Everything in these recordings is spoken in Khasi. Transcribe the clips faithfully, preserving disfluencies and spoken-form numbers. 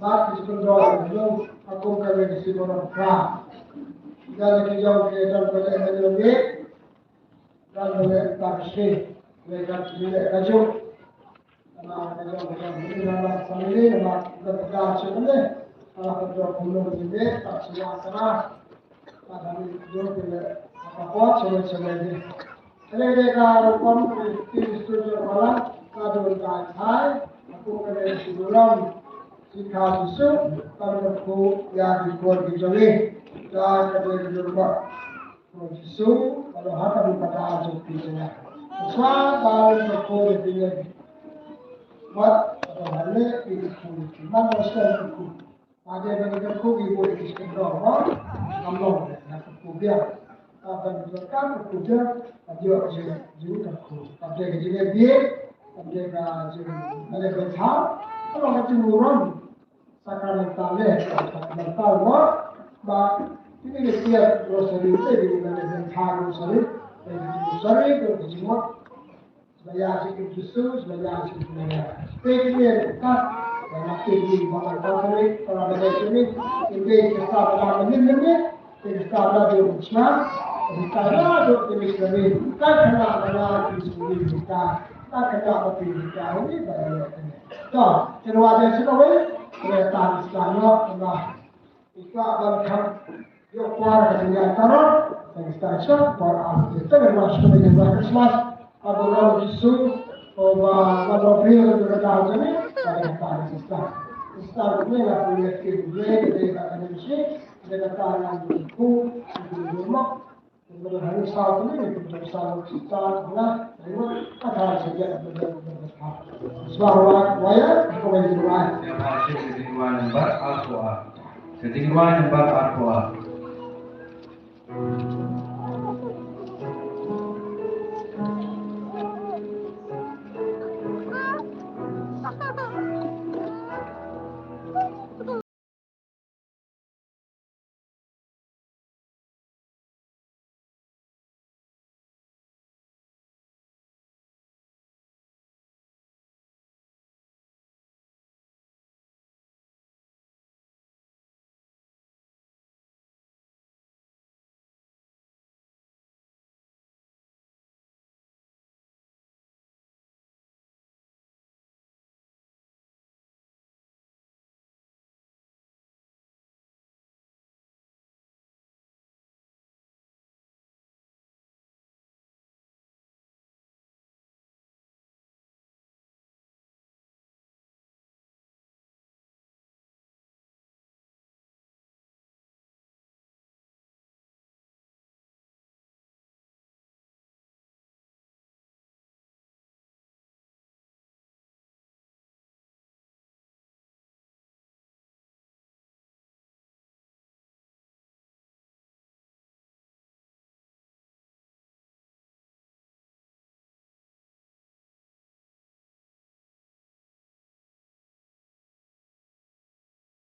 Bad ki sngewdon nong ha kum kane ka sngi Burom Khra. Ïa ki jong ki don ba leh ban ïoh ngi, don ba leh tang shi, leh ka leh ka jong. Namar ka jong ka jong ni namar family namar ka ka jong ni. Namar ka jong ka jong ni ta sila sila. Ka jong ni jong ni ka pot sila sila ni. Kane ka rukom Kristi Kristi jong wala ka jong ka thai. Aku kane si burom si ka Jisu ka jong ku ya di kon ki jong ni. Ka ka jong ni jong ba. Jisu, ka long ha ka dei ka jong phi jong nga. Sa ba ka ko de phi ne. Wat ka ha ne phi ku. Man ba sa ku. Ade ba ka ko ki ko ki sken do ba. Kam long na ka ko bia. Ka ba ka ka ko bia. Ka dio ji ji ka ko. Ka de ji ne bia. Ka de ka ji ne ba tha. Ka long ka ji burom. Sakramental ne, sakramental mo, ba, ini ke tiap rosary, te di mana dan cha rosary, dan di rosary, dan di mo, sebaya si ke Jisu, sebaya si ke Maria. Te ini ka, dan nanti di mana katolik, para benda sini, ini kita pada menit-menit, Te ka stad la dei u Khrist, te ka stad la dei u Khrist, te ka stad la dei u Khrist, te ka stad la dei u Khrist. To, te ka wad ïa sha kawei, te ka stad la dei u Khrist. Te ka ban kham ïoh kwah ka jingïaid tarot, te ka stad sha por ar te ka wad sha kawei ka Christmas. Aba Jisu, uba, uba la phi la ka ta jani, ka ta ka sista. Sista ni la phi la ki ni ka ta ni shi, ni ka ta na ni ku, ni ku mo. Ni ka ta ni sa ku ni ku ta sa ku sista na, ni ka ta sa ya. Swa wa wa ya, ko ni wa. Ka jingrwai number ar ko ar. Ka jingrwai number ar ko ar.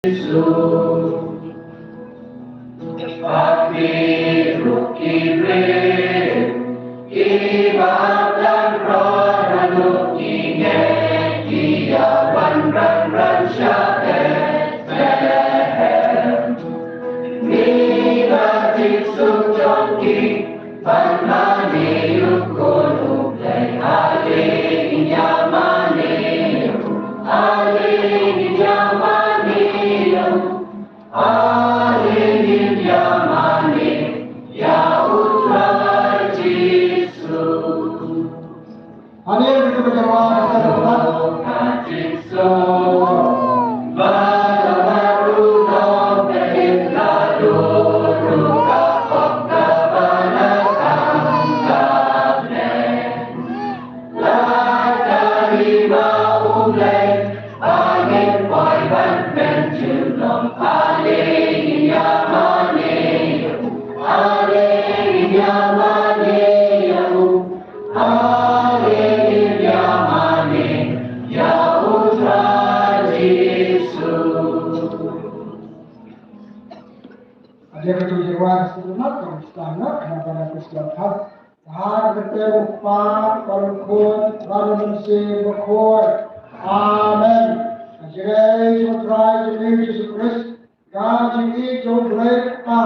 Jisu. Bad ki ruh ki briew kiba dang roi ha Nuh Ïing, ki ïa wan ryngkat sha Bethlehem. Ngi la jingsuk jong ki ban mane ïa U Khun U Blei. Ale ngin ïa mane ïa u, ale ngin ïa mane ïa u, ale ngin ïa mane ïa U Trai Jisu. Ale ngin ïa mane ïa U Trai Jisu. Ade ka tu jewa selamat, kami selamat, kami pada keselamatan. Bad ka kyrteng U Kpa, bad U Khun, bad U Mynsiem Bakhuid. Amen. Ka jingïeit jong U Trai jong ngi Jisu Khrist, ka jingïeit jong U Blei Kpa,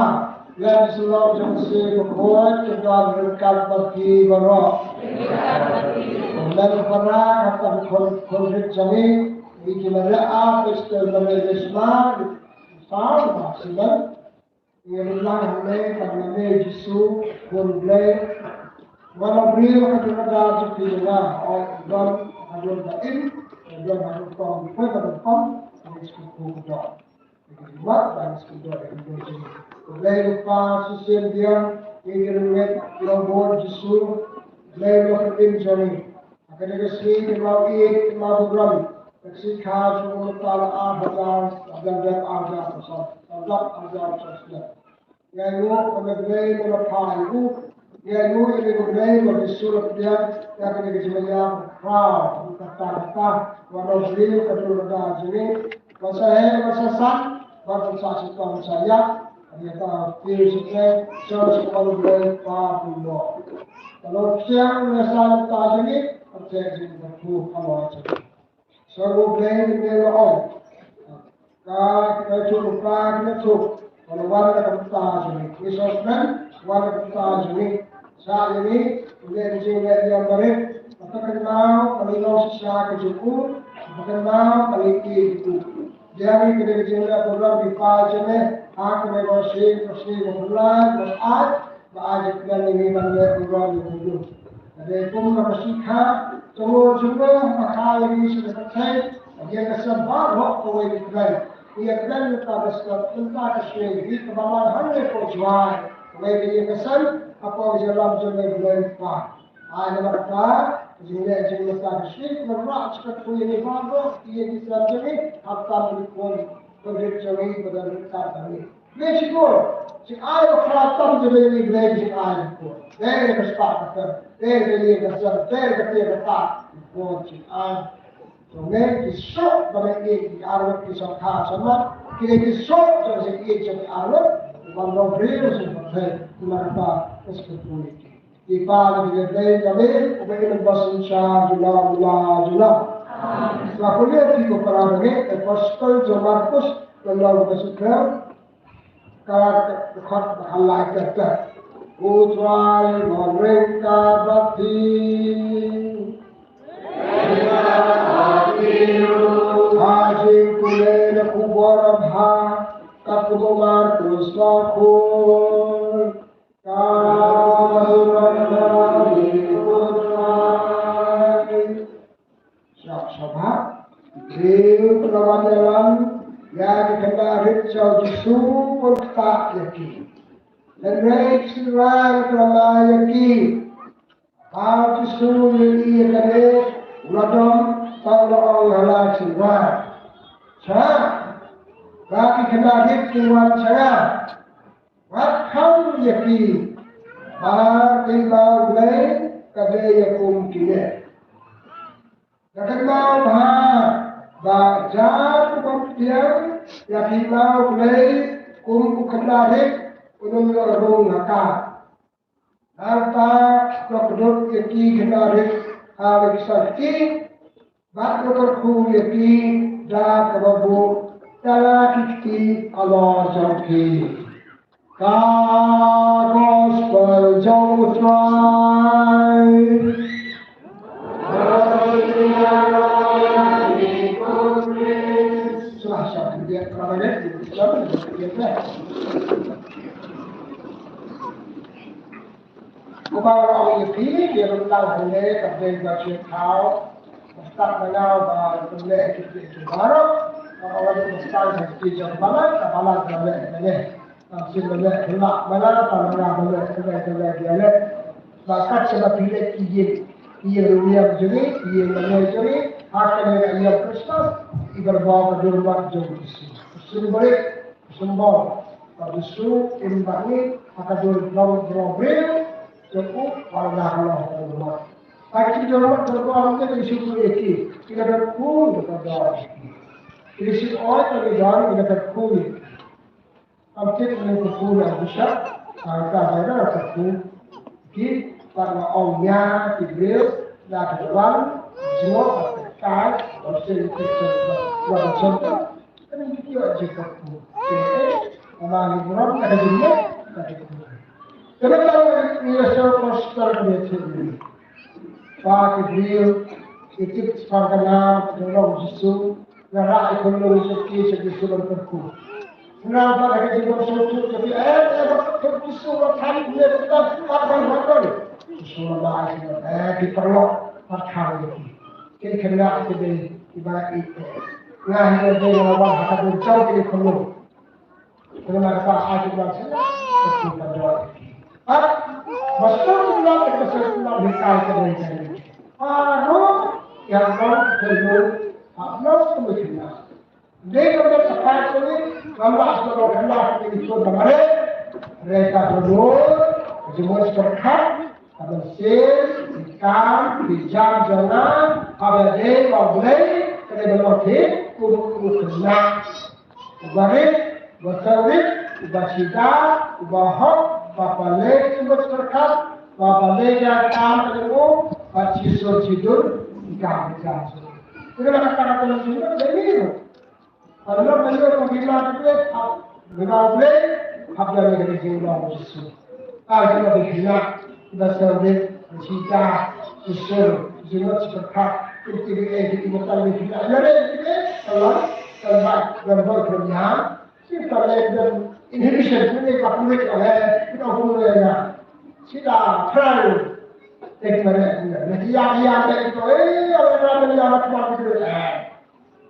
lem syllok jong U Mynsiem Bakhuid, ki don ryngkat bad phi baroh. Amen. Para, kata khun, khun rit jong ngi, ngi ki Maria, Apostle Maria Resma, Paul, Simon. Ngi ïa lang hangne, tang lane Jisu, Khun Blei. Wan ong briew ha ka jingmut jong phi jong nga, oi, don ha ka jingmut ba im, don ha ka jingmut ba im, don ha ka jingmut ba im, ngi shu ku ku don. Ngi shu ku don, ngi shu don. Khun Blei Kpa, shisien biang, ngi ïa ngeit, long bor Jisu, Blei long ka im jong ngi. Ha kane ka sngi, ngi mut ïa ka burom ka sngi kha jong u mynta la ar hajar, hajar dep ar hajar, hajar dep ar hajar. Ngi ainguh ba me Blei me la phah ïa u. Ngi ainguh ïa me Blei ba Jisu la pdiang ïa kane ka jingmyntoi khraw, kata kata, ba u briew ka dur ka dar jong ngi. Ba sa heh, ba sa san, ba sa shitom sa ïap. Ïa ta, phi shisha, shisha, shisha, ba u Blei Kpa bun mo. Ka long pyrshang ïa sa ïa ta jong ngi, ka treh jingkyrkhu ka long jong ngi. Sa u Blei ne la ong. Ka, ka jong u Kpa ne tu. Ka long wan la ka bynta jong ngi. Ngi sa kren, wan la ka bynta jong ngi. Sa ïa ngi, u Blei jong ngi ïa barit. Ka kynmaw, ka long shisha ka jong u. Ka kynmaw, ka long ki jong u. Ïa ngi ka dei ka jingleh burom ïa u Kpa jong ngi, ha kane ka sngi, ka sngi ba phylla, ba ai, ba ai jingkmen ïa ngi ban leh burom ïa u. Ka dei kum ka shikha, jong u jong u, ka kha ïa ngi sha ka pyrthei, ïa ka sem baroh kawei ka kren. Ïa kren ïa ka bynta ka sngi, ïa ka ba man hangne ko Jowai, kawei ka ïa ka sem, hapoh ka jingïalam jong u Blei Kpa. Ai namar kata, ka jingleh jingmyntoi ka sngi, ka rah jingkyrkhu ïa ngi baroh, ïa ki sem jong ngi, khamtam ki khun, khun rit jong ngi, ba don ryngkat bad ngi. Ngi shukor, jingai ba khraw tam jong ngi, Blei jingai ba khraw. Dei ka spah ka sem, dei ka ïing ka sem, dei ka tiar ka tad, khun jingai. Jong ngi ki soh ba ngi ïeit ki arngut ki sngewthuh sngewthuh, ki dei ki soh jong ngi ïeit jong ki arngut, ban long briew jong ka pyrthei, namar kata ka sngewthuh ïa ki. Ki Kpa ngi ïa Blei ka Blei, uba im bad synshar junom la junom. Nga pule ïa phi ko para bangeit, Apostle jong u Markus, lynnong ba sawphew, ka dkhot ba khatlai kata. U Trai un ryngkat bad phi. Ha jingpule na khubor babha katkum u Markus bakhuid. Ka Shabbat. Briew ki la wan ïalam ïa ki khynnah rit sha u Jisu, bad ktah ïa ki. Hynrei ki synran ki la ïa ki. Ba u Jisu u ïohi ïa kane, u la dom, bad u la ong ha la ki synran: Sha, ba ki khynnah rit kin wan sha nga. Wat kham ïa ki, ba ka Hima u Blei ka dei ïa kum kine. Da kynmaw bha, Ba jar u bym pdiang ïa phi ma U Blei kum u khynnah rit, un ym ïoh rung ha ka. Nangta to kdup ïa ki khynnah rit ha la ki sor kti, bad to kyrkhu ïa ki da kaba buh da la ki kti halor jong ki. Ka gospel jong U Trai. Sila shah dia kaba ne. Uba ong ïa phi, ïa ruh lang hangne, ka dei ba shu thaw. Ba start na nga ba ruh leh ki ki ki baroh. Ba ong ruh ba start na ki jong balang, ka balang ka leh hangne. Ka shu leh hangne, balang ka leh hangne, hangne, hangne, hangne. Ba kat sha ba phi leh ki ïing, ki ïing ruh ïa jong ngi, ki ïing hangne jong ngi, ha kane ka ïing Christmas, i baroh ka dur mat jong ki shu. Shu balik. Symbol ba Jisu im bad ngi ha ka dur jong u briew jong u, ba la ka long ka dur. Ba ki dur ba dur ba ngi ki shu ku ïa ki, ki la kyrkhu ïa ka dur. Ki shu oi ka dur, ki la kyrkhu ïa ki. Am tip ngi kyrkhu ïa bishop, ka ka ba la kyrkhu ki, ba la ong ïa ki briew la ka wan jngoh ka kai, ba shu ki ba ba Kane ngi ïoh jingkyrkhu. Te, eh, ama ngi burom ka jingmut ka jingmut. Kane ka ngi ïoh sha gospel ka jingmut. Ba ki briew ki tip shaphang ka nam ka jong u Jisu. Nga rah ïa ka long Jisu ki sha Jisu ban kyrkhu. Nga rah ba ka jingmut sha Jisu ka jingmut, eh, eh, ba ka Jisu ba ka jingmut ka jingmut. Jisu ba ba ki, eh, ki paralok ba ka jingmut. Ki khynnah ki dei kiba ïeit. Nga hi nga dei nga wan ha ka dur jong kine khunlung. Kane ka ai ki ban sngewthuh ka dor. Ap, ba sngewthuh na ka sngewthuh na hikai ka dei ka dei. Aro, ïa wan ka dei. Ap, no ka dei ka dei. Dei ka dei ka pai ka dei. Ngam lah sngewthuh ka dor ka dei ka dei. Re ka dor. Jemur seperkat. Ka mynsiem, ki kam, ki jam jong nga, haba dei ba U Blei, ka dei ba long thik, kum u khynnah. Uba rit, uba sawrit, uba shida, uba hok, ba pale ki mut syrkhat, ba pale ki kam ka dei u, ba shisur shidur, ki kam ki jam. Ina ka kata ka mynsiem, ka dei ni. Ka lok ka lok ka bima ka Blei, hap bima U Blei, hap da ka jingim u Jisu. Ka jingim u Jisu, ka da sa de, shisha, shisha, jingim u Jisu ka, ki ki eh ki ki mata ki ki. Ya re ki eh, ka lok, ka lok, ka lok ka ya. Ki ka le ka inhibition, ki ka pulih ka le, ki ka pulih ya. Sida, try. Tek mare, ya ya ya, eh, ya ya ya, ya ya ya.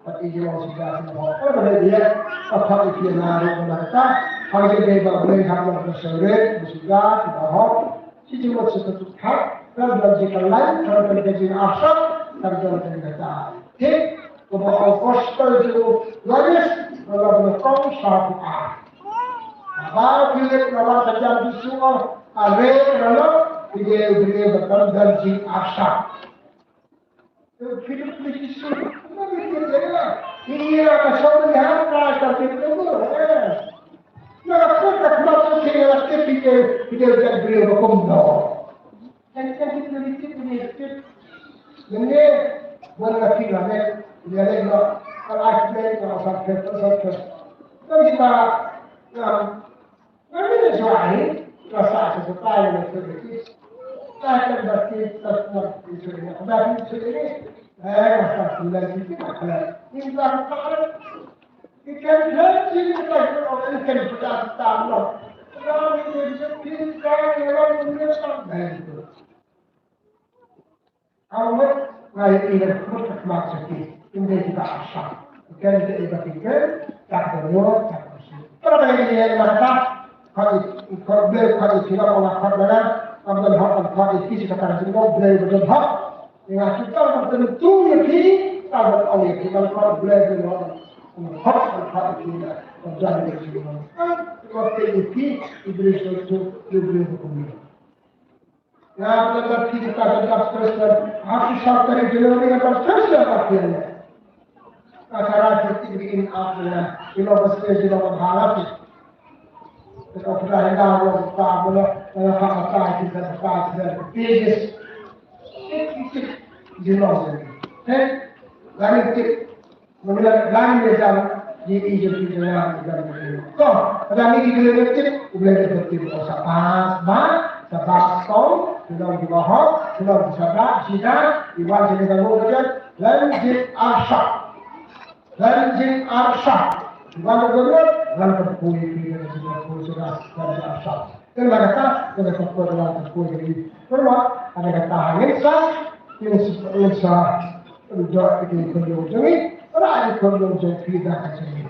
Pat i jong sida sida hok. Ka ba dei ïa ka pat i phi na ru na ta. Hang ïa dei ba Blei hap na ka sawret ba sida sida hok. Shi jingmut sida tu khat. Kan don jingkhlaiñ, kan don jingapsap, kan don jingkata. Thik, ko ba ong gospel ju Yohanes, ko ba ong kong sha ku a. Ba Philip na wan ka jam Jisu, a re na lo, phi dei u briew ba kan don jingapsap. Nga mih na Jowai, nga sa sa sa tai na Turkey. Nga kan ba ki sa sa ki sa ni. Ba ki sa ni. Eh, nga sa sa ki sa ni. Ni ba ka. Ni kan kan ni ka ka ni kan ka ta no. Nga ni ni ki ka ni ni sa. Awet, nga ïohi lem khmut ka khmat jong ki, kim dei kiba asam. Ken dei ba ki kren, tak da ruh, tak da shi. Para ba ngi ïa ma ta, khot i, khot Blei, khot i, ki ba nga khot ba nga, am don hok am khot i, ki shi ka ta shi Blei ba don hok. Nga ki ta ba don tu ïa ki, ta ba ong ïa ki ba khot Blei ba don hok, am khot am khot i ki na, ba don ïa ki ba. Am khot ïa ki, i Blei so tu, ïa Blei ba kum ïa. Nga ba da phi ka da Christian, ha ki sa ka ri jelo ni ka Christian ka phi ne. Ka Kara Jyoti in Abdullah, ilo ba stage ilo ba bharat. Ka Kara Hinda ilo ba ta bula, ka Kara Hinda ilo ba ta bula, pages. Ilo ba stage. He? Lagi tik. Mula lagi ni jam, di ijin di jam, di jam. Ko, ada ni di jam tik, boleh di jam tik. Oh, sabas, ba, sabas kau, ilo di bawah, ilo di sabas, sida, iwan sini kamu kerja, lanjut asap. Lanjing arsha. Wan ka gurut, wan ka pui, pui, wan ka pui, sudah, lanjing arsha. Kan la kata, kan la kata, wan ka pui, pui. Perma, ada kata hangin sa, ngin sa, ngin sa, udah itu kunjung jeng ni, ora itu kunjung jeng kita ka jeng ni.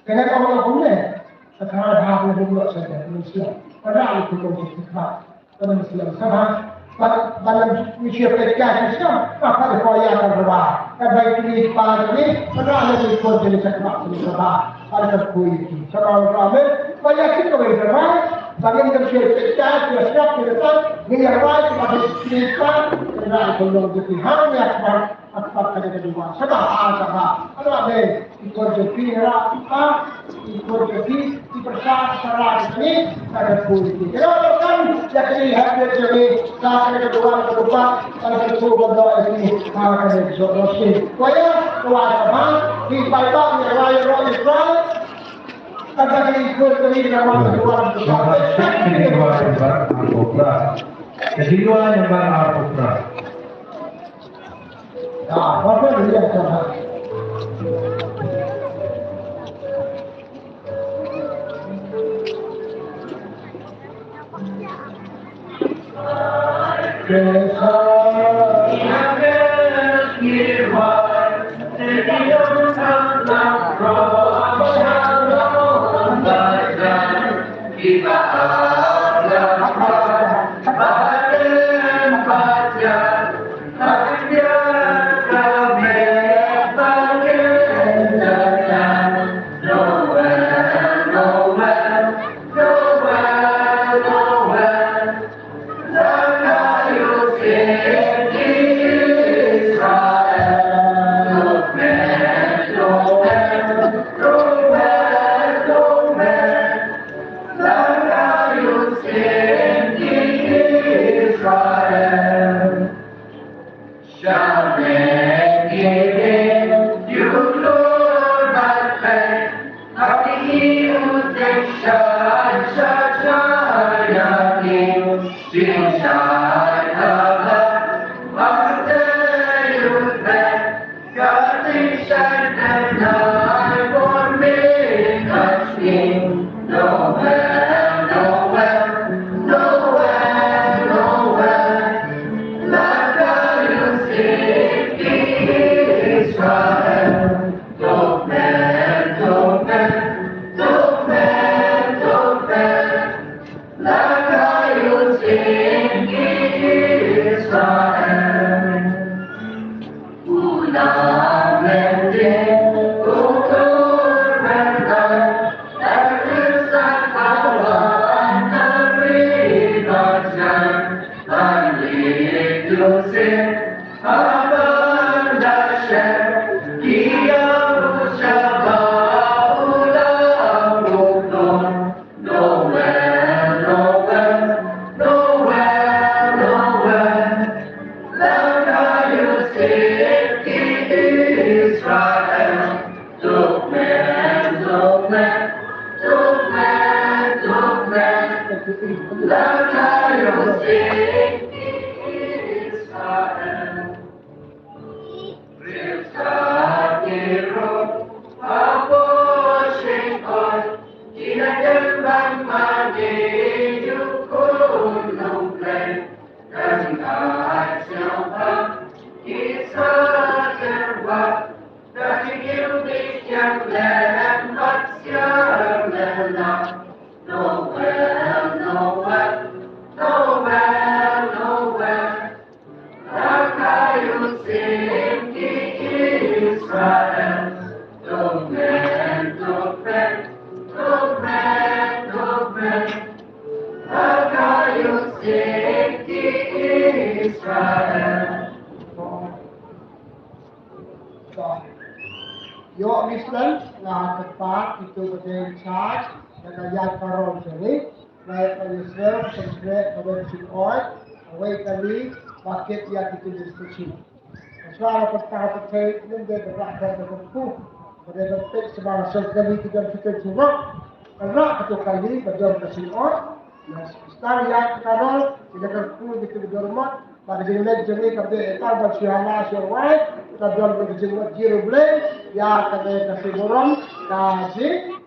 Kena kau nak kumne, kata dah nak kumne saja, ngin sa, ora itu kunjung jeng kita. Ka dang shlem sha ba, ba, ba lam ngi shu peit ka shu shlem, ba ka dei ko ïa ka rwa. Ka bai kli pa ni, ba ka lam ngi ko jeni sha ba, sha ba. Ba ka kui ki. Sha ba rwa me, ba ïa ki ko bai rwa. Ba ngin ka shu peit ka shu shlem ki rwa. Ngi ïa rwa ki ba dei kli pa, ka rwa ko long ki ha ïa ka. Akbar ka dei ka dua. Sha ba, ah, sha ba. Ano abe, ikut jepi ra, ah, ikut jepi, di persat sara ni, ada pun. Kalau kan, ya kini hadir jepi, ka dei ka dua, ka dua, ka dua, ka dua, ka dua, ka dua, ka dua, ka dua. Waya, waya, sha ba, di bai ba, ya, waya, waya, waya. Kata ikut jepi, ka dua, ka dua, ka dua. Ka dua, ka dua, ka dua. Ka dua, ka dua. Islam, nga ha ka pa, itu ka dei in charge, na ka ïaid paralok jong ngi, na ka Israel, ka sngewthuh, ka wen sngewthuh, ka wei kali, ba kit ïa kitu ki station. Ka shuwa ka pyrta ka thei, nym dei ka rak ka ka ku, ka dei ka peit shuwa ka sel kali ki jong kitu ki rok, ka rak ka tu kali, ka jong ka sngewthuh, na star ïa ka rol, ki da ka ku, ki tu ki dormot, Ba ka jingleh jong ngi ka dei ka ban shu hala shu wai, ka don ka jingmut jingpyrkhat, ïa ka dei ka sngewburom, ka jing.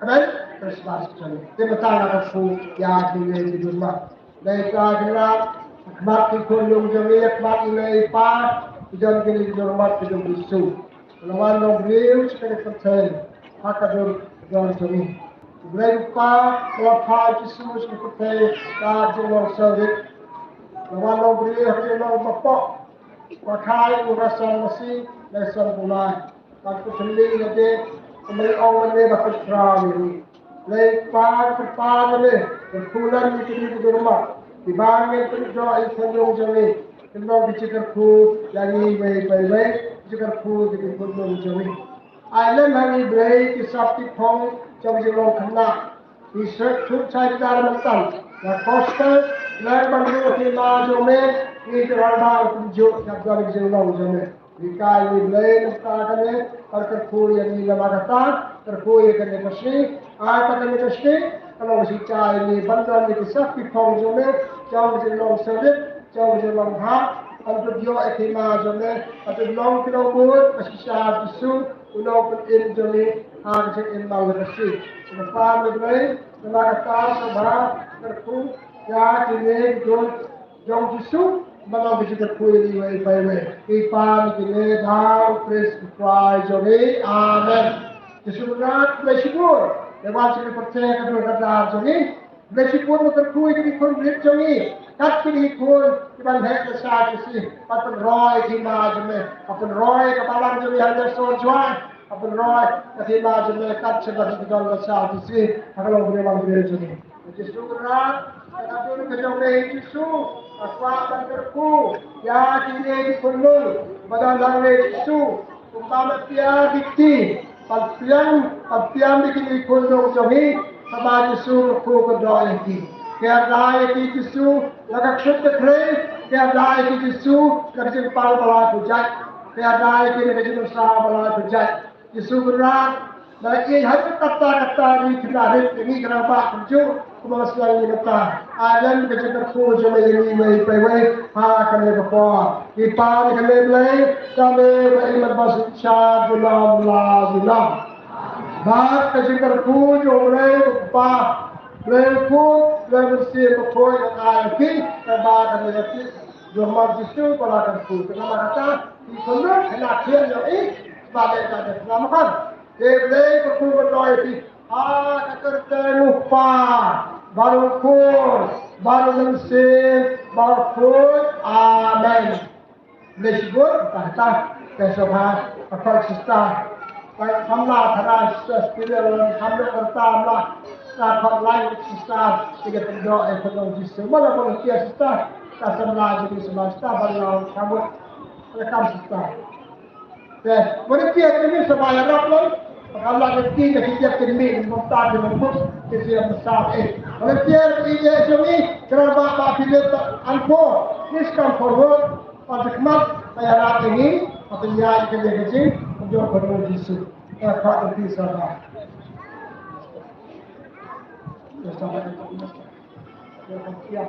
Amen. Christmas jong ngi. Te mynta nga kyrkhu ïa ki ngi ki jingmut. Dei ka jingmut, khmat ki khun nong jong ngi, khmat ki ngi pa, ki jong ki ngi ki jingmut ki jong Jisu. Ka la wan long briew sha ka pyrthei ha ka dur ka jong ngi. U Blei u Kpa u la phah Jisu sha ka pyrthei da ka jinglong sawrit. La wan long briew ha ka jinglong bapoh. Wa khai u rasam masi, rasam bulai. Ban pynthylli ïa ki, kumba ong mynne ba pynthraw ïa ngi. Lei Kpa, Kpa mynne, pynkulan ïa kine ki jingmut. Kiba ngi pynjot ïa ki khun nong jong ngi. Ki long ki jingkyrkhu ïa ngi iwei pa iwei, ki jingkyrkhu ïa ki khun nong jong ngi. Ai lem ha ngi Blei ki sap ki phong jong ki jinglong khynnah. Ngi sngewthuh shai kdar mynta. Ïa gospel lem ban ïoh hima jong me, ngi ki rangbah kumjuh ïa ka jinglong jong me. Ngi kai ngi Blei mynta kane, ban kyrkhu ïa ngi namar kata, kyrkhu ïa kane ka sngi, ai ba kane ka sngi ka long ka sngi kai ngi ban don ïa ki sap ki phong jong me, jong ka jinglong sawrit, jong ka jinglong hap, ban pynïoh ïa ki hima jong me, ban pynlong ki nongbud ba shisha Jisu u nongpynim jong ngi ha ka jingim ba la ka sngi. Kyrpad ïa Blei namar kata, sngewbha kyrkhu ïa kine ki jong Jisu, ba long ka jingkyrkhu ïa ngi iwei pa iwei. Ngi pan ïa kine da u Khrist u Trai jong ngi. Amen. Jisu Khrist, Blei shibun. Ïa wan sha ka pyrthei ka dur ka dar jong ngi. Blei shibun ba kyrkhu ïa kine ki khun rit jong ngi. Kat kine ki khun kiban heh lashai shisien. Ban pynroi ïa ki hima jong me. Ban pynroi ïa ka balang jong ngi ha Nongstoiñ Jowai. Ban pynroi ïa ki hima jong me kat shabar ki don lashai shisien. Ha ka longbriew longbriew jong ngi. Jisu Khrist, ka dur ka jong me Jisu, nga kwah ban kyrkhu ïa kine ki khun nong ba don hangne Jisu, kumba me pdiang ïa ki, ban pdiang, ban pdiang ïa kine ki khun nong jong ngi, kaba Jisu kyrkhu kyrdoh ïa ki. Kyrdoh ïa ki Jisu, la ka kut ka khrei, kyrdoh ïa ki Jisu, la ka jingpang ba la pynjah, kyrdoh ïa ki la ka jingpang ba la pynjah. Jisu Khrist, ba la ïeit haduh katta katta ïa ngi ki nongrit, ïa ngi ki rangbah kumjuh, kumba la sdang ïa ngi mynta. Ai lem ka jingkyrkhu jong me ïa ngi iwei pa iwei, ha kane ka por. Ngi pan ïa kane Blei, da me ba ïeit bad ba synshar junom la junom. Bad ka jingkyrkhu jong U Blei U Kpa, Blei U Khun, Blei U Mynsiem Bakhuid, ai ïa ki, kaba kane ka jingkyrkhu jong U Jisu ba la kyrkhu. Te namar kata, ki khun nong, kane ka jingkyrkhu jong i, ba dei ka jingkyrkhu jong i. Te Blei kyrkhu kyrdoh ïa phi ha ka kyrteng U Kpa bad U Khun bad U Mynsiem Bakhuid. Amen. Blei shibun. Tang tang. Te sngewbha ka khot sister. Ka samla thara sister Spirit, samla kyrta samla. Ka khot lai sister. Te ka pyndoh ïa ka nong Jisu. Mala volunteer sister. Ka samla jong ngi samla sister ban long ka mut. Welcome sister. Te, mane pia kini sa ba ïarap lem. Ka la ka ti ka ti ti mi, mo ta ti mo put, ti ti mo sa eh. Mane pia ki ye jong ngi, kra ba ba Philip an ko, please come forward. Pa ti khmat, ba ïarap ïa ngi, pa ti ïa ka ye ka jing, pa jong ko Jisu. Ka ka ti sa ba. Ya sa ba. Ya ka ya.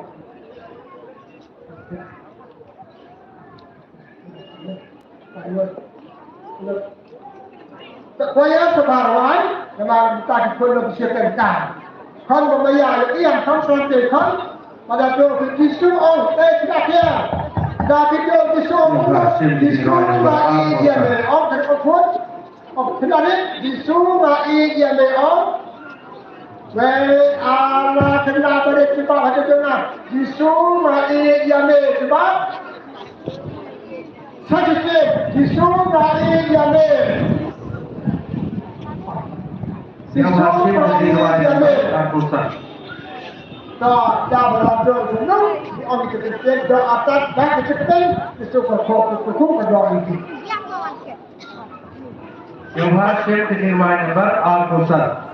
Te kwaya te ba rwai, namar mynta ki khun nong ki shu pynkan. Khun ba maya ïa ïa khun san te khun, ba da dei ki Jisu ong, te ki da kia. Da ki dei ki Jisu ong, Jisu ba ïa ïa me ong, te ko khun. Ong, kynda ri, Jisu ma i ïa me ong. Wei, ala kynda ba ri kiba ha jong nga. Jisu ma i ïa me kiba. Sa Jisu, Jisu ma i ïa me. Jisu ma i ïa me. Ta, ta ba la dong jong nong, ong ki kynda da atat da ki kynda. Jisu ko ko ko ko ko dong ki. Jong ha shen ka jingrwai number arphew san.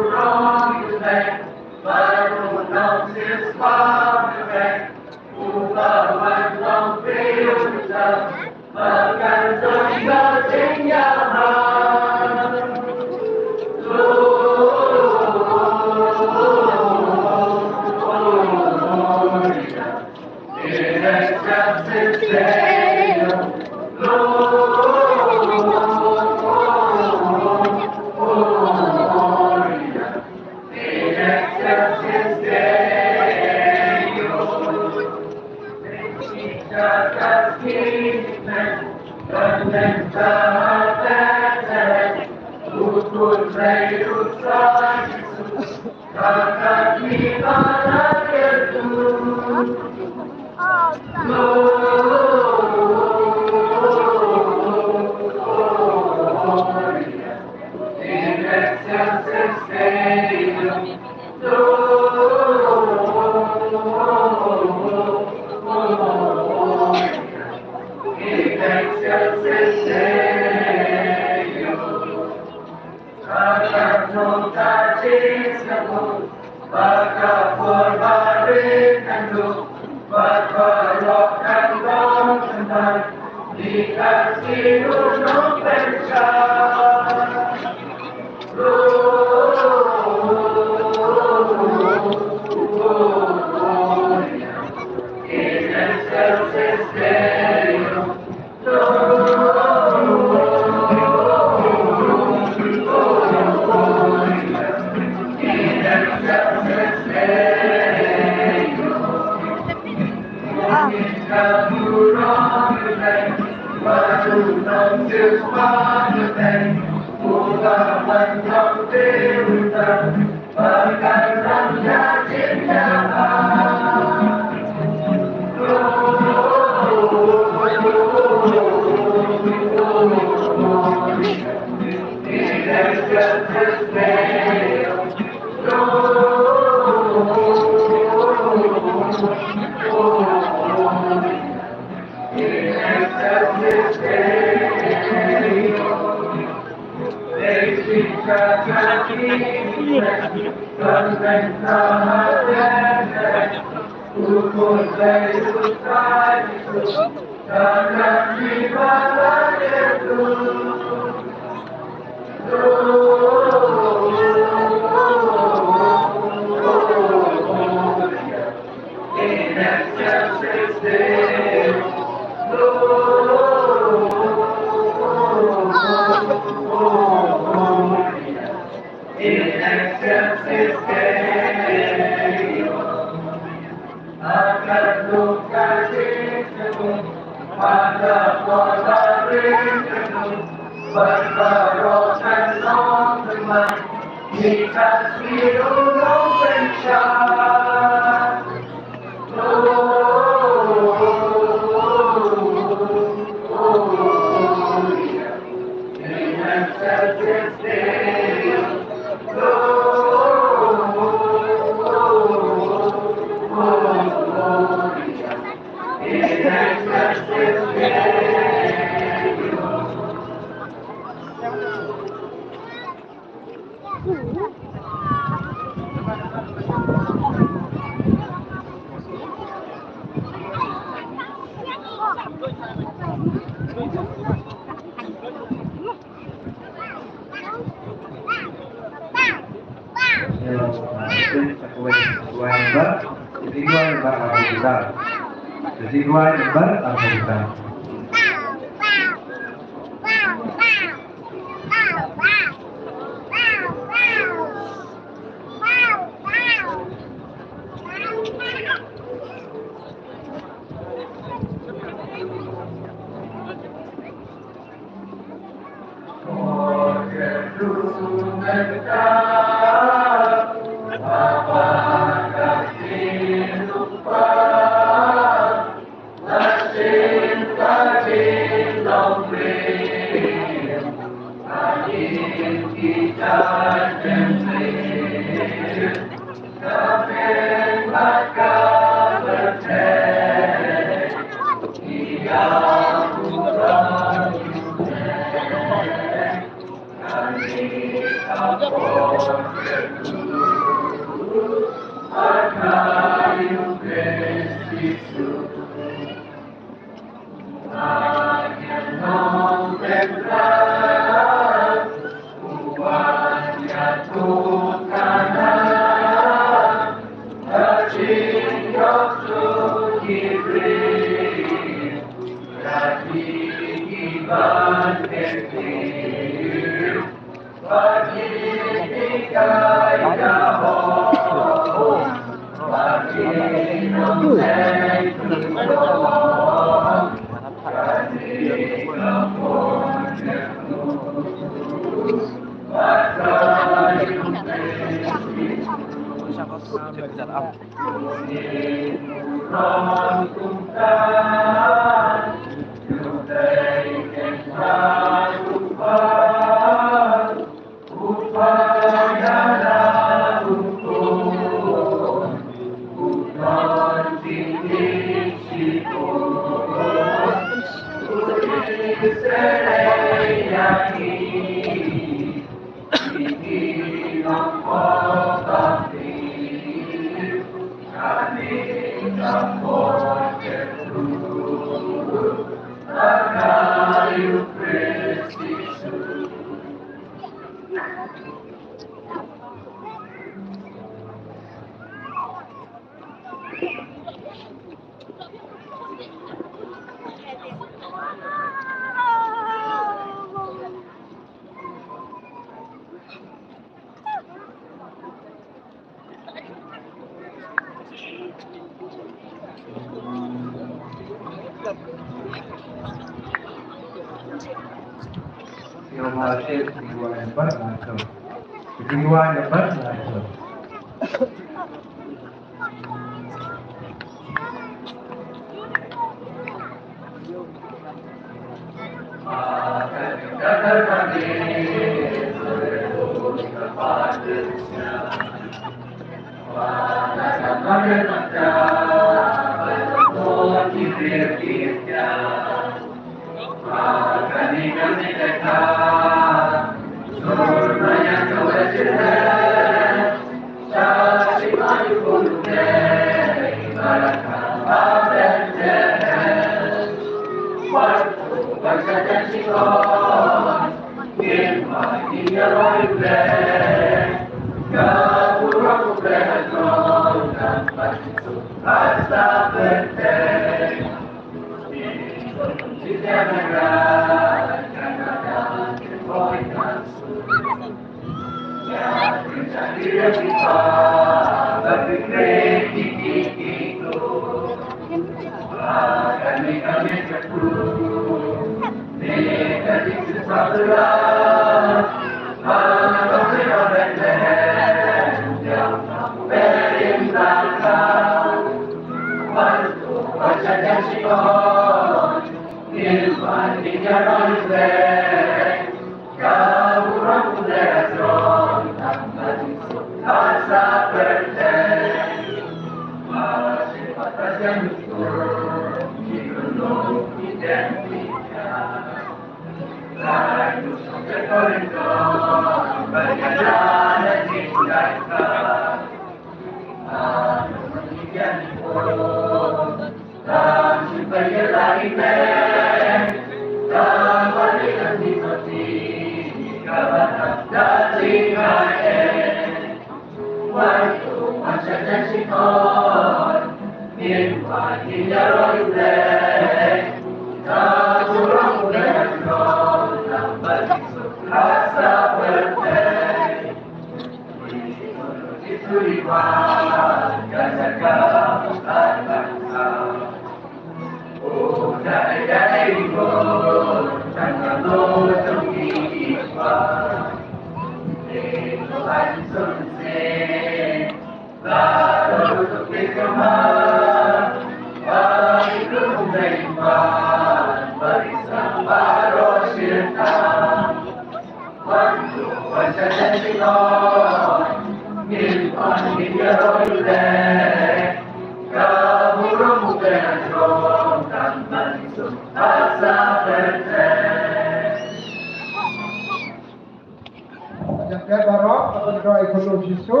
Ïa phi baroh, ka pynroi khun Jisu,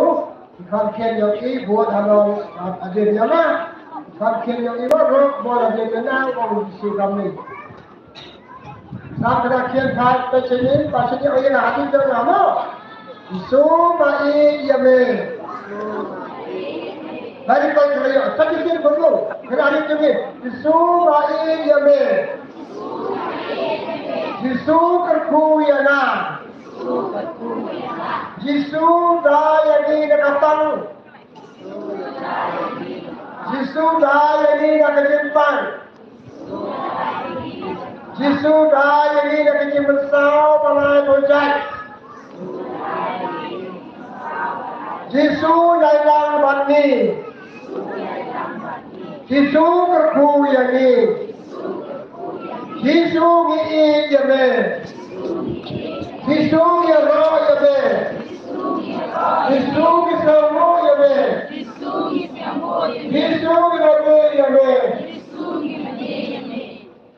i kham khien ïoh i bun halor, ah, adien ïa ma. I kham khien ïoh i baroh, bun adien ïa na, ong Jisu kam ni. Sa ka da khien pha, pa chini, pa chini, ïa na, hadien ïa na mo. Jisu ba ïeit ïa me. Bari pa chini, sa ki khien khun mo. Ka da hadien ïa me. Jisu ba ïeit ïa me. Jisu kyrkhu ïa nga. Jisu da ïa ngi na ka tang. Jisu da ïa ngi na ka jingpang. Jisu da ïa ngi na ka jingmynsaw ba la bujai. Jisu ïalang bad ngi. Jisu kyrkhu ïa ngi. Jisu ngi ïeit ïa me. Jisu ngi ïaroh ïa me. Jisu ngi sngewbha ïa me. Jisu ngi sngewbha ïa me.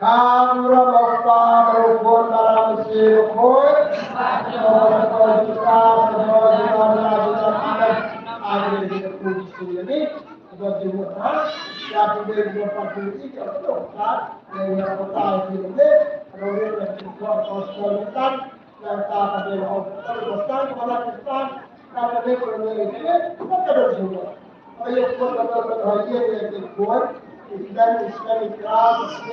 Ka burom u Kpa bad u Khun bad u Mynsiem Bakhuid. Ka burom u Kpa bad u Mynsiem Bakhuid. Amen. Amen. Ka don jingmut ha ïa phi, dei jingmut pat phi ïa ka don ka dei ïa ka tai phi ne ka don ïa ka don ka don ka don ka don ka don ka don ka don ka don ka don ka don jingmut. Ayo, ka don ka don ka don ïa ka don Islam, Islam, Islam, Islam,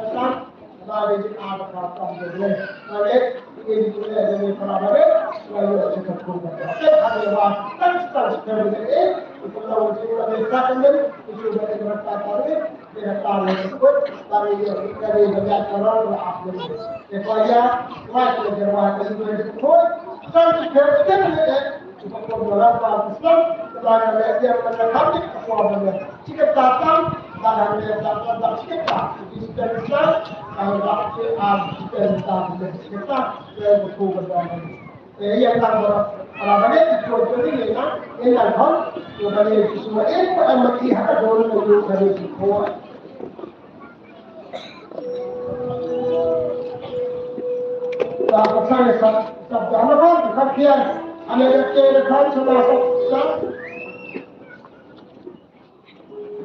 Islam, Ba dei jingïaid ba tam dei. Ba dei, ïa dei jingïaid dei para ba dei. Ba ïoh jingkyrkhu ba dei. Te ba dei ba tang tang sekali dei. Itu lawan jingïaid ba dei sat dei. Itu ba dei ba tam dei. Dei ba tam dei. Ba dei ïa dei ba ïa karam ba ap dei. Te ba ïa ba dei ba dei jingkyrkhu. Tang sekali dei.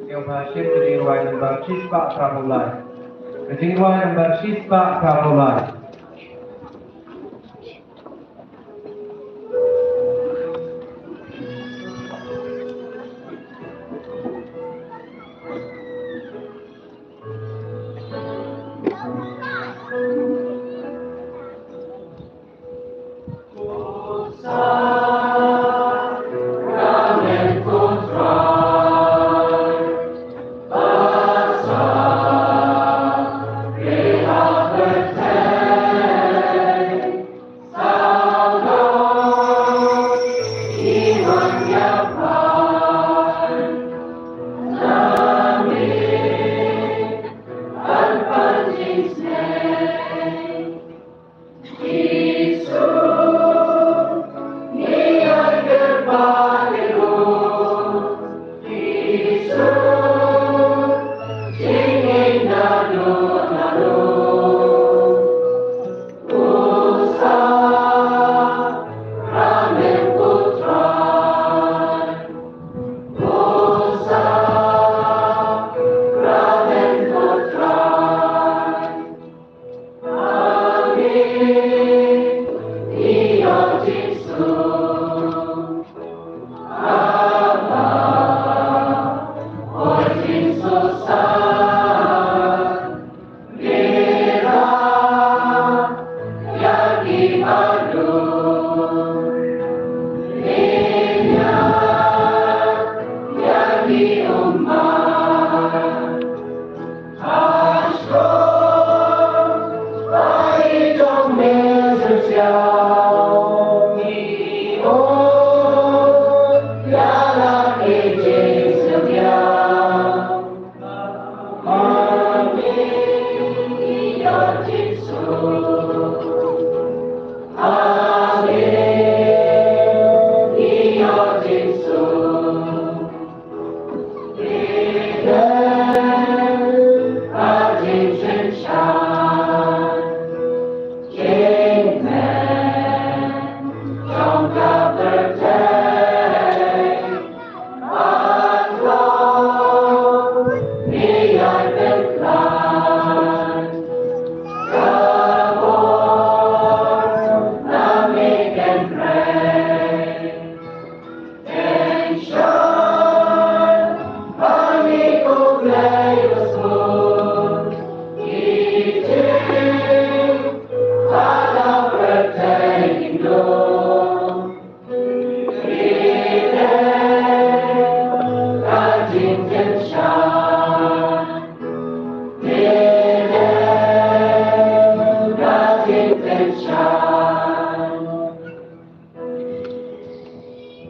Ïa u Hashim, ka jingrwai nambar shispah phra phew lai. Ka jingrwai nambar shispah phra phew lai.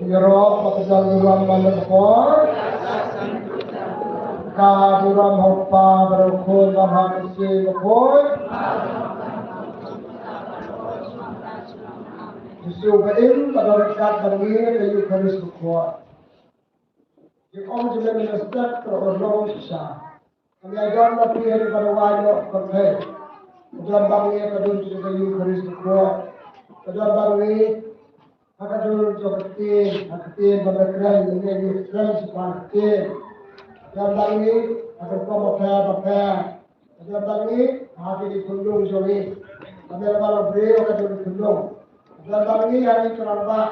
Ïaroh ba ka don burom ban ïaroh. Ka burom ha u Kpa bad ha u Khun bad ha u Mynsiem Bakhuid. Jisu ba im, ba don ryngkat bad ngi ha ka Eukharist bakhuid. Jingong jong me, me sdang, ba la urlong shisha. Ka mih ha ïing jong phi, ha ka dur wai noh pyrthei. Ka don bad ngi ha ka dur jong ka Eukharist bakhuid. Ka don bad ngi ha ka dur jong ka ktien, ha ka ktien ba me kren, ngi kren shaphang ka ktien. Ka don bad ngi ha ka rukom bapher bapher. Ka don bad ngi ha kine ki khunlung jong ngi. Ka don bad ngi ha ka dur khunlung. Ka don bad ngi ha ki rangbah.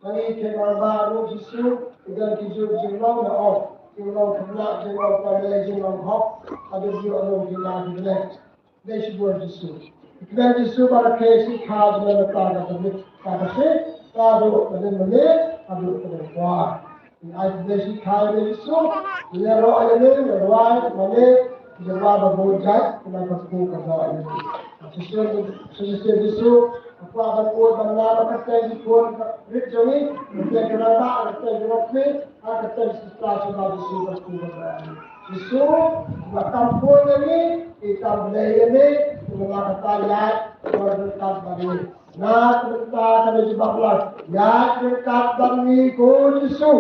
Ka don ki rangbah ruh Jisu, ki don ki jong jinglong na ong. Jinglong khynnah, jinglong pale, jinglong hok. Ka don ki ong ki la ki le. Dei shibun Jisu. Ki don Jisu ba la khie shi kha jong me, ka don ka mit, ka don shi, ka don ka lim mane, ka don ka lim kwa. Ai te shi khai ne Jisu, ne ro ne ne ro ne ne, ne wa ba bo jai, ne ka ku ka ba ne. Jisu, Jisu, Jisu, ka ba ko ba na ba ka te ji ko rit jong ni, ne ka na ba ka te ji ko ni, ka te ji ta shi ba Jisu ka ku ka ba ne. Jisu, ba kam ko ne ni, i kam ne ne, ne ba ka ta ya, ko ka ba ne. Na ka bynta kane jubab lang. Ïaid ryngkat bad ngi ko Jisu.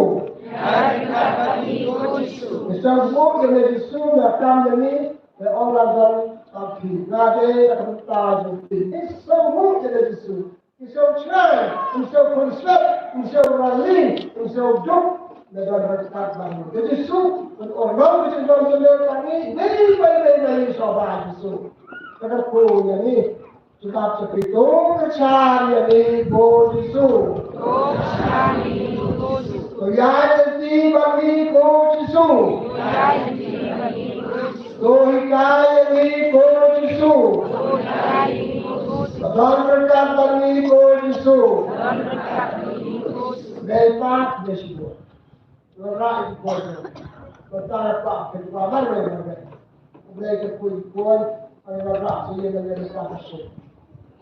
Ïaid ryngkat bad ngi ko Jisu. Ngi sngewbha ïa me Jisu, me kam ïa ngi, me ong la don bad phi. Nga dei na ka bynta jong phi. Ngi sngewbha ïa me Jisu. Ngi sngewbha, ngi sngewbha, ngi sngewbha rali, ngi sngewbha duk. Me don ryngkat bad ngi. Jisu, me ong la me Jisu, me ong la me, ngi, ngi, ngi, ngi, ngi, sngewbha Jisu. Ka da ko ïa ngi. Sngap sa phi, to kyrshan ïa ngi ko Jisu. To kyrshan ïa ngi ko Jisu. To ïaid lynti bad ngi ko Jisu. To ïaid lynti bad ngi ko Jisu. To hikai ïa ngi ko Jisu. To hikai ïa ngi ko Jisu. To don ryngkat bad ngi ko Jisu. To don ryngkat bad ngi ko Jisu. Dei pat dei shibun. Wanrah ïa ki khun jong ngi. Bad tang ïa ka, ka jubab mar mar mar. Khublei ïa ka khun, khun, ka wanrah sa ïa ka, ïa ka, ka shu.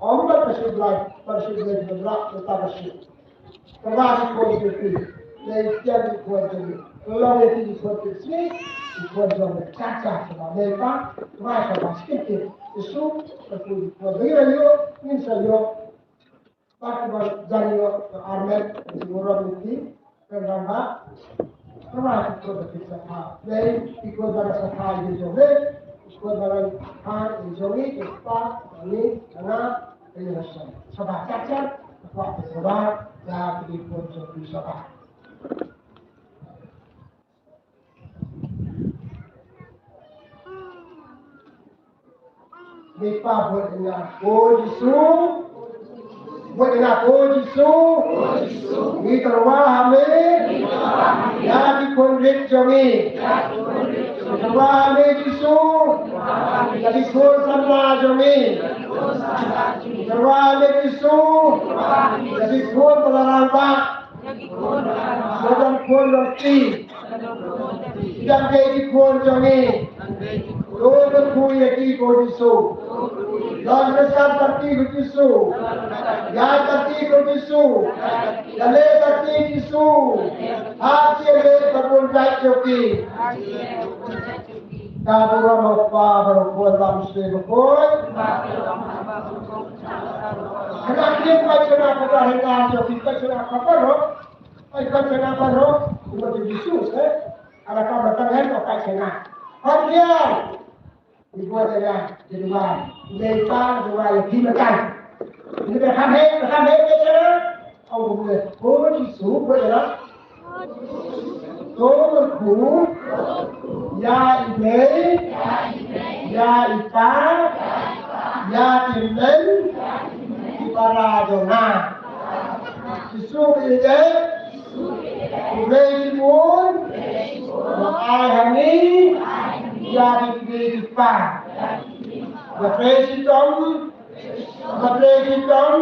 Ym ban ka shu Blai, ban shu Blai wanrah ïa ka, ka shu. Ka wanrah ïa ki khun jong ngi. Khublei ïa ki khun jong ngi. Ka long ïa ki khun jong ngi. Ki khun jong ngi. Cha cha, ka wanrah ïa ka, ka wanrah ïa ka, ka shu. Ka shu, ka khun, ka khun. Ngin sa ïoh, ngin sa ïoh. Bad kiba jan ïoh ka armet, ki burom ïa ki, ka rangbah. Ka rangbah ki khun ba ki sa kha. Dei ki khun ba ki sa kha ïa jong me, ki khun ba ki kha ïa jong ngi, ki kpa, ngi, nga, ka ïa sha. Sngewbha, sngewbha, sngewbha, ïa ki khun jong ki sngewbha. Ngi pa bud ïa nga ko Jisu. Bud ïa nga ko Jisu. Ngi tyrwa ha me ïa ki khun rit jong ngi. Ngi tyrwa ha me Jisu ïa ki khun samla jong ngi. Ngi tyrwa ha me Jisu ïa ki khun ba la rangbah. Ba don khun don kti. Ki dang dei ki khun jong ngi. To kyrkhu ïa ki ko Jisu. Don ryngkat bad ki ko Jisu. Ïaid bad ki ko Jisu. Ïaleh bad ki Jisu. Ha ki leh bad bun jait jong ki. Ka burom ha u Kpa bad ha u Khun bad ha u Mynsiem Bakhuid. Kane ka dei ka jingkyrkhu ka jingkyrkhu baroh. Ai, ka jingkyrkhu baroh. Kumba jong Jisu, eh. Ala ka ba tang, eh, ka jingkyrkhu. Haleluya. Ibu ada ya, jadi wah. Lepa dua ya, di makan. Ini berkam, eh, berkam, eh, berkam. Oh, boleh. Oh, Jisu, boleh lah. To kyrkhu ïa i Mei, ïa i Pa, ïa ki hynmen, ki para jong nga. Jisu ïeit, khublei shibun, ba ai ha ngi ïa ki kmie ki kpa. Ba trei shitom, ba trei shitom,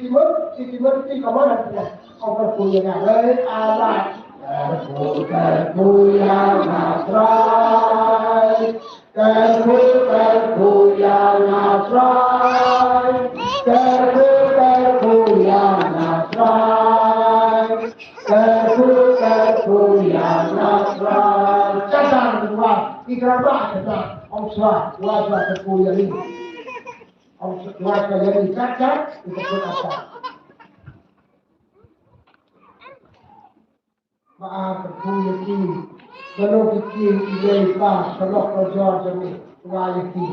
Timothy, Timothy, come on, come on. Kyrkhu ïa nga, eh, ala. Kyrkhu, kyrkhu ïa nga Trai. Kyrkhu, kyrkhu ïa nga Trai. Kyrkhu, kyrkhu ïa nga Trai. Kyrkhu, kyrkhu ïa nga Trai. Kata ka dei, i kyrpad kata, ong shuwa, wa shuwa kyrkhu ïa ngi. Ong shuwa ïa ngi, kata, i kyrpad kata. Ba ar kyrkhu ïa ki. Kano ki ki, i mei i pa, ka lok ka jor jong ngi, wa ïa ki.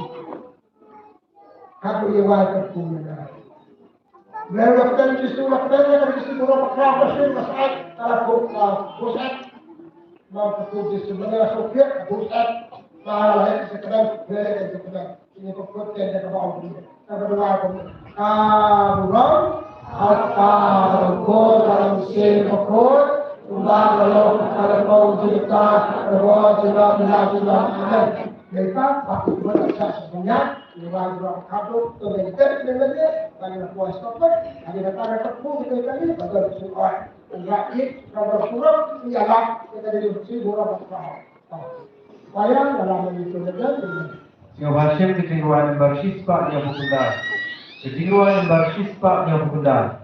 Hato ïa wa kyrkhu ïa nga. Blei la pynbeit Jisu, la pynbeit Jisu, burom ba khraw, ba shin, ba sait, ka la buh, ka buh sait. Ba kyrkhu Jisu, ba la suk phet, ka buh sait. Ba la heh ka kyrdan, blei ka kyrdan. Ini ka kut ken da ka ba ong. Ka ba dua ka. Ka burom. Kata ka kut, ka ong Jisu ka kut. Kumba ka long, ka long, ka long, ka long, ka long, ka long, amen. Mereka patut berasa sebanyak. Ïa wan jrong khadduh to leh dep leh leh, ba ïa la poi stop peit, ba ïa la tang ka pung kita kali, ba don shu oi. Ïa ïa ka ba pura ïa la, kita kali shu pura ba pura. Ba ïa la la mani to leh leh. Sngewbha shem ka jingrwai number shispah hynñiewphew khyndai. Ka jingrwai number shispah hynñiewphew khyndai.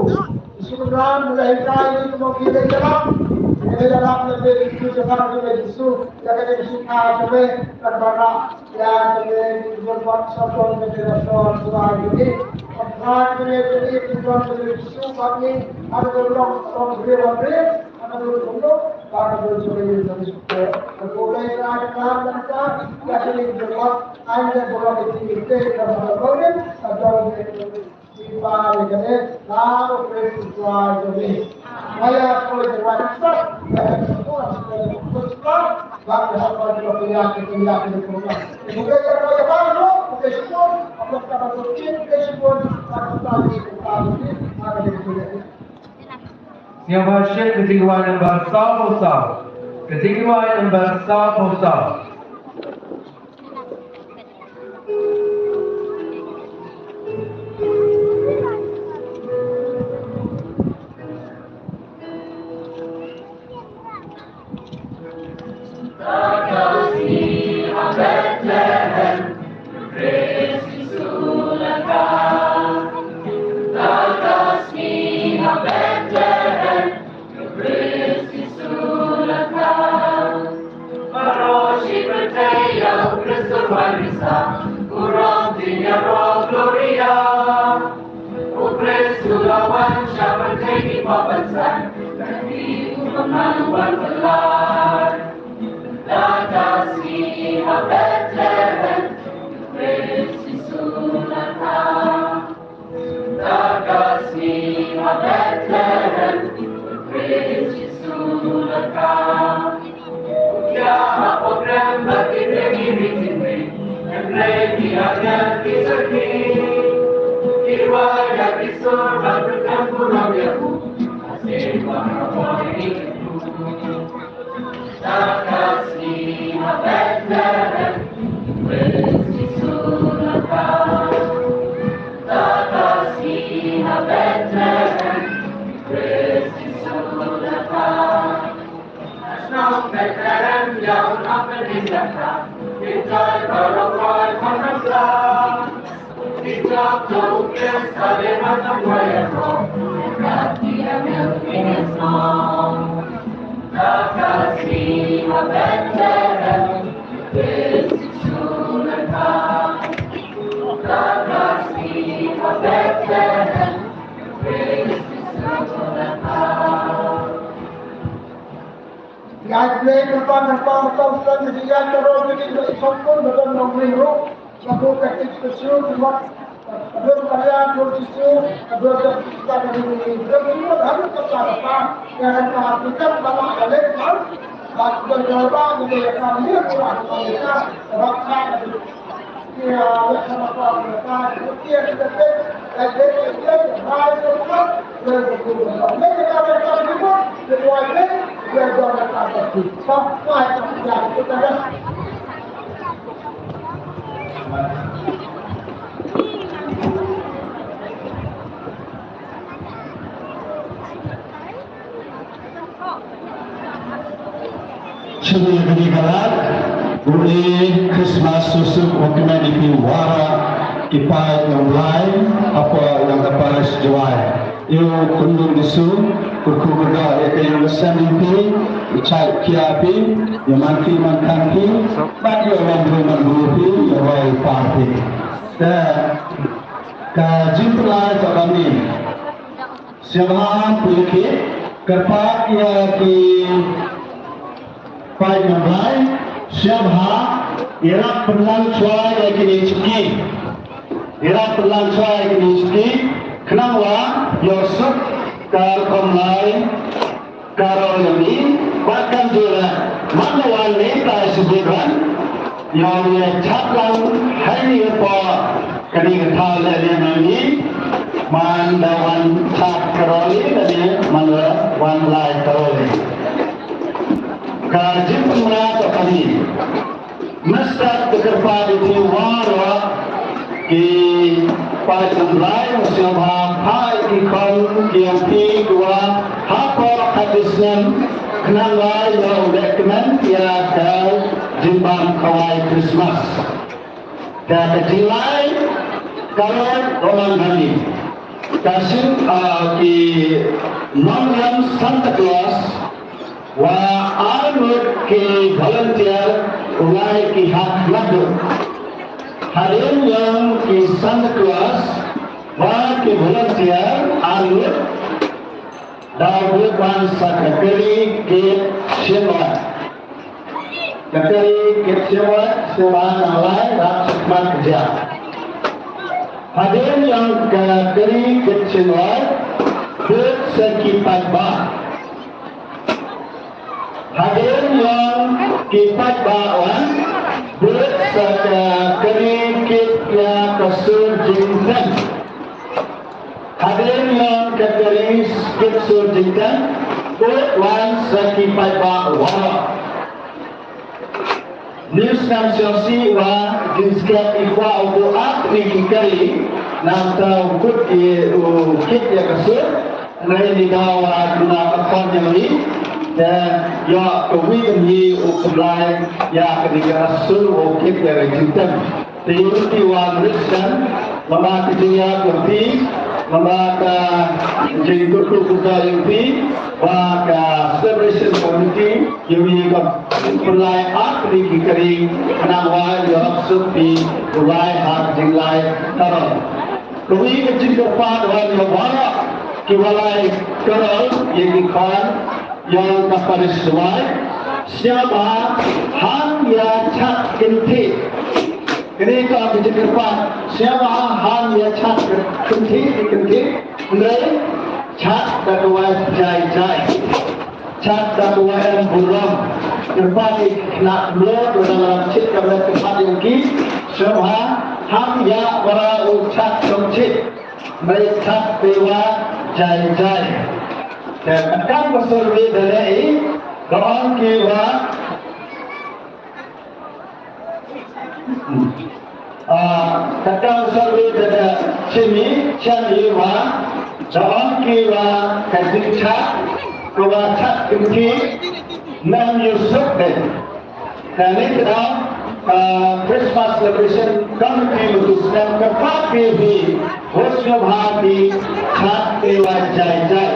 Jisu Khrist u la hikai ïa ngi kumno ngin ïalap. Ngin ïalap na pdeng jong ka jong me Jisu, ïa ka jingshisha jong me, ka baroh ïa ka jingïasyllok sha ka jong me Trai jong ngi. Ka jingïasyllok jong me Jisu bad ngi, ha ka long long briew briew. Sngewbha shim ka jingduwai nambar saw phew saw. Ka jingduwai nambar saw phew saw. Baroh shi pyrthei ïa u Khrist u wan risa, u rong dien ïaroh Gloria. U Khrist u la wan sha pyrthei ki paw ban san, na ki u Khun man u wan ban lait. Lada sngi ha Bethlehem, u Khrist Jisu la kha. Lada sngi ha Bethlehem, u Khrist Jisu la kha. Ïa ki lei kyrpang kyrpang kyrpang sdang ki jingïaid ka roi ka jingïaid sngewbha ba don nongrim ruh. Ba ko ka tip ka shu ki mat. Ka don ka ria ko Jisu ka don ka tip ka don ki mat ha ka pa ka pa. Ïa ka pa ki ka ba la ka lei man. Ba ka don ka ba ka don ka ria ko ka pa ka pa. Ka ba ka ka Shuh ïa kane ka lad, u dei Christmas suk suk, u kmen ïa phi waroh ki paid nongblai hapoh ïa ka parish Jowai. Ïa u khyndong Jisu, u kyrkhu kyrdoh ïa ka ïing ka sem jong phi, u shait khia phi, ïa man phi man khang phi, bad ïa u man bru man bru phi, ïa roi u par phi. Te ka jingpynlait ka ba mynnin. Sngewbha pule ki kyrpad ïa ki paid nongblai, sngewbha ïarap pynlang shuwa ïa kine ki chipki. Ïarap pynlang shuwa ïa kine ki chipki, khnang ba ïoh suk ka rukom lai ka roi jong ngi, bad kumjuh ruh, man la wan ne tai shu bit wan, ïa ngi shad lang ha kane ka por, kane ka thaw leh leh jong ngi, man la wan shad ka roi lane man la wan lai ka roi. Ka jingpynmynta ka kane. Mynstad ka kyrpad ïa phi waroh ki paid nongblai, sngewbha phah ïa ki khon ki ïong phi kiwa hapoh khatduh snem khnang ba ïoh lehkmen ïa ka jingbam khawai Christmas. Ka, ka jinglai ka roi ka long hangne. Ka shu, ah, ki nongïam Santa Claus wa arngut ki volunteer u lai ki hak naduh. Hadien ïong ki Santa Claus wa ki volunteer arngut, daw bud wan sa ka kari kit shin wai. Ka kari kit shin wai, sngewbha nang lai rap sha khmat ka jia. Hadien ïong ka kari kit shin wai, bud sa ki paidbah. Hadien ïong ki paidbah wan, bud sa ka kari kit ïa ka sur jingteng. Hadien ïong ka kari kit sur jingteng, bud wan sa ki paidbah waroh. News nang sngewsih wa jingskhem i kwah u buh ar tylli ki kari, nangta u kut ïa u kit ïa ka sur, hynrei ngi daw wa duna ka khon ïa ngi, te ïoh kawi ka ngi u pynlai ïa kane ka sur u kit ïa ka jingteng. Te ïa u ti wan rich kan, lama ka jingïap ïa u ti, lama ka jingkyrkhu kyrdoh ïa u ti, wa ka celebration committee, ïa u ïa ka pynlai ar tylli ki kari, khnang wa ïa u suk phi u lai ha ka jinglai karol. Kawi ka jingkyrpad wan ïa waroh ki wa lai karol ïa ki khon ïa ka parish Jowai. Sngewbha ham ïa chat kynthih. Kane ka ka jingkyrpad. Sngewbha ham ïa chat kynthih ki kynthih. Hynrei chat da ka wa jai jai. Chat da ka wa em burom. Kyrpad ïa ki khynnah mluh, u dang lam chit ka met kyrpad ïa ki. Sngewbha ham ïa wara u chat chongchit. Hynrei chat te wa jai jai. Te katkam ka survey da leh i, ka ong ki wa, ah, katkam ka survey da leh shim i, shim i wa, ka ong ki wa ka jingchat, ka wa chat kynthih, Nang ïusuk dei. Kane ka dei ka Christmas Celebration Committee mynta snem ka pat phi hi. Hooid sngewbha phi chat ïa u jai jai.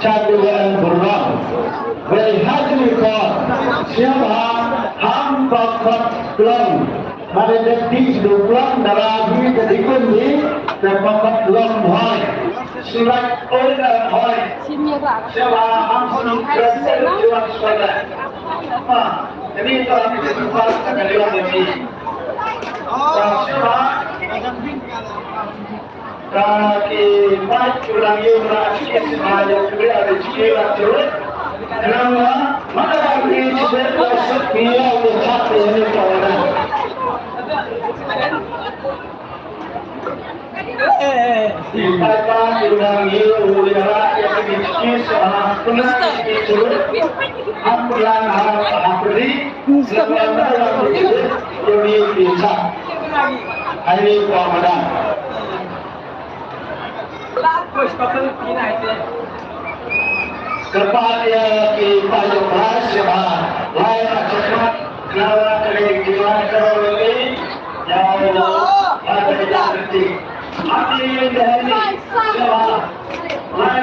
Chat ïa u burom. Wei ha jingkor sngewbha ham ba khot glong. Mare dep di sdukhlong dara hi ka dikun hi, te papat long hoi. Surat oi dara hoi. Seba ham sunu kresel juat suara. Ma, ini to ami sunu pas ka liwan ini. Seba Ka ki paid ki la ïoh la ki sma ïa ki la ki la tu. Nang ma ma la ki sma la suk ki la ki chat ni ni ka na. Ki paid ba ki la ïoh la ki sma la ki tu. Hap la ha ha pri. Nang ma la ki sma la ki chat. Hai ni ko madan. Kyrpad ïa ki paidbah sha ba lai ka jingmut, khnang ba ka dei ka jingmut ka roi lei, ïa u ba ka dei ka reti. Ati ïa ka dei sha ba lai.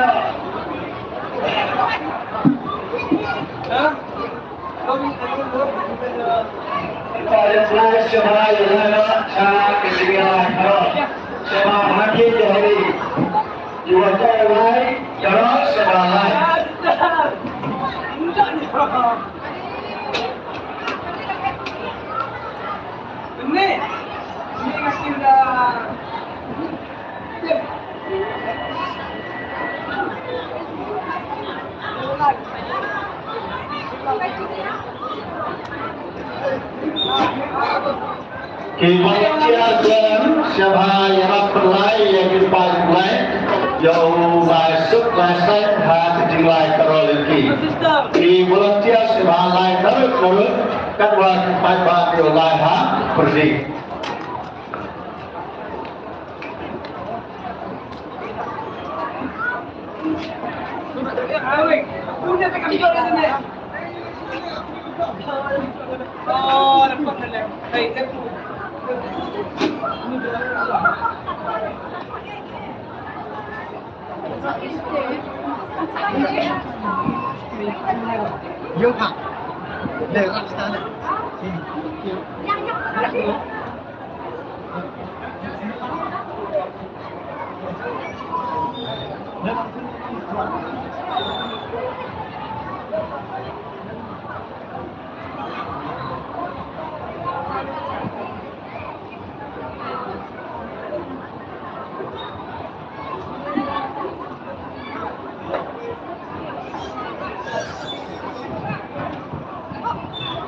Ki volunteer jan sha ba ïarap pynlait ïa ki paid pynlait ïa u lai suk lai saiñ ha ka jinglait ka roi lynti. Ki volunteer sha ba lai naruk naruk katba ki paid ba ki lai ha pyrdi.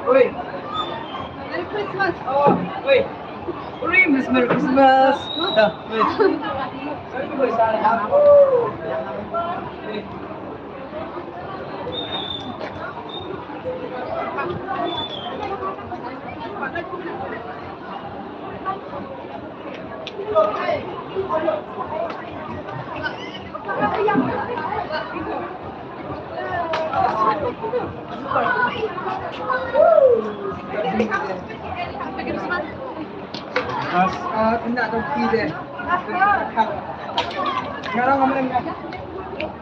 Oi. Merry Christmas. Oh, oi. Oi, Miss, Merry Christmas. Da, Miss. Merry Christmas. Ah, kena dong kiri. Ngarang amen.